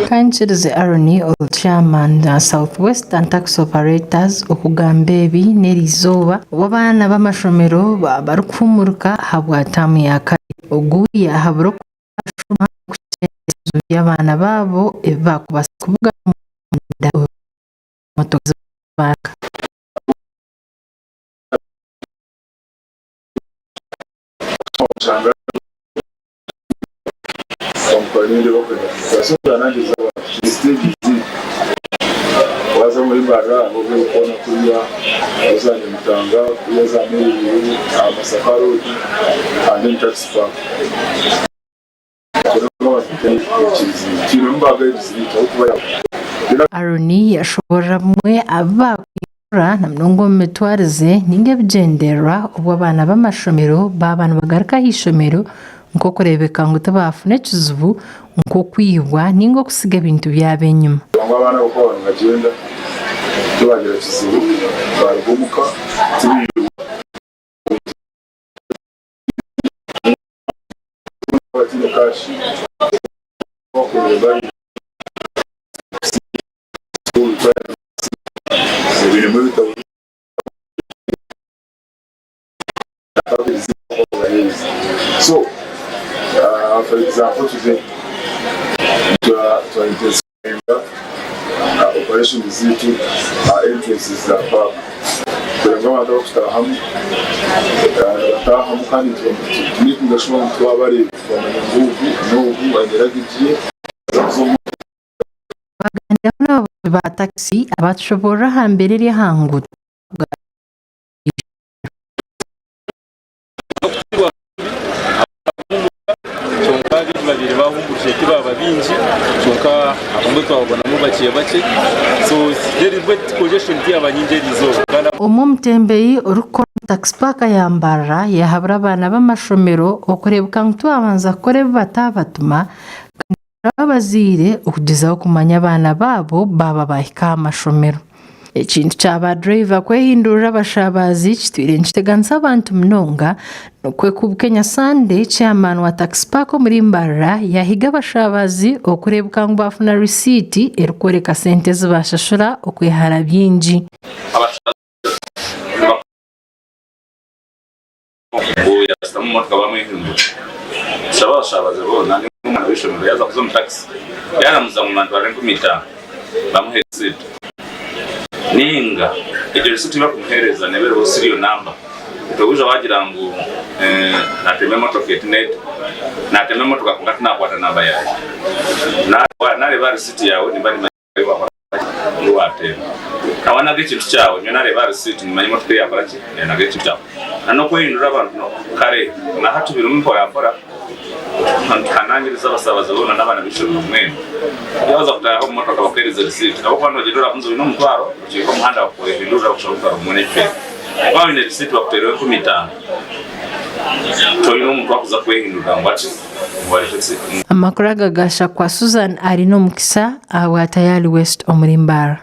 Kankirize Aaron ori Chairman South Western Taxi Operators okugamba ebi n'eriizooba obu abaana b'amashomero barikuhumuruka ahabwa taamu ya kabiri. Ogu yaahabura okushoma kukyendeeza ebizibu by'abaana baabo ebi baakubaasa kubugana omu muhanda obu motoka zibaaruka. Arooni yashoboorora bumwe abu baakwikura na munonga omu mitwarize ninga ebigyendererwa obu abaana b'amashomero baaba nibagaruka aha ishomero nk'okureebeka ngu tibaafuna ekizibu nk'okwibwa ninga okutsiga ebintu byabo enyima. Twaganiraho n'abavugi ba takisi abatushoboorora aha mbeera eri aha nguuto. Kyonka abaingi babaire bahumurize tibaba baingi kyonka abamwe twababonamu bakye bakye so congestion tiyaba nyingi eriizooba. Kandi. Omwe omutembeyi orikukora omu taxi park ya Mbarara yahabura abaana b'amashomero okureebeka ngu tibabanza kukora ebi bataabatuma kandi yahabura abazaire okugyezaho kumanya abaana baabo baaba baahika aha mashomero. Ekintu kya ba dureeva kwehindurira abashabazi kitwire nikiteganisa abantu munonga nikwo ku Bukenya Sunday chairman wa taxi park omuri Mbarara yahiga abashabazi okureebeka ngu baafuna risiiti erikworeka sente ezi baashashura okwehara bingi. Ngu yashutama omu motoka bamwehindura. Tushaba abashabaze boona ninga omwana w'eishomero yaaza kuza omu takisi yaaramuza ngu nantwarira 5000 bamuhe risiiti ninga egyo risiiti ei barikumuheereza neeba eriho serial number itwe waija waagira ngu nateema emotoka eti n'eti nateema emotoka kwonka tinakwata namba yaayo nareeba aha risiiti yaawe nimba nimanya Ngu waateema. Na waanaga ekintu kyawe, nyowe naareeba aha risiiti nimanya emotoka ei yaakora ki? Yaanaga ekintu kyawe. Na n'okwehindura abantu kare na hati birimu mporampora nituhanangiriza abasaabaze boona n'abaana b'eishomero mwena yaaza kutaaha omu motoka bakuheereze risiiti ahabw'okuba noogyenda orafunza oine omutwaro okiika omuhanda bakwehindurira bakushaba omutwaro gumwe n'ekicweka. Waaba oine risiiti bakuteereho 5000 toine omuntu akuza kwehindurira ngu ati. Amakuru aga gaashakwa Susan Arinomukisa ahabwa Tayali West omuri Mbarara.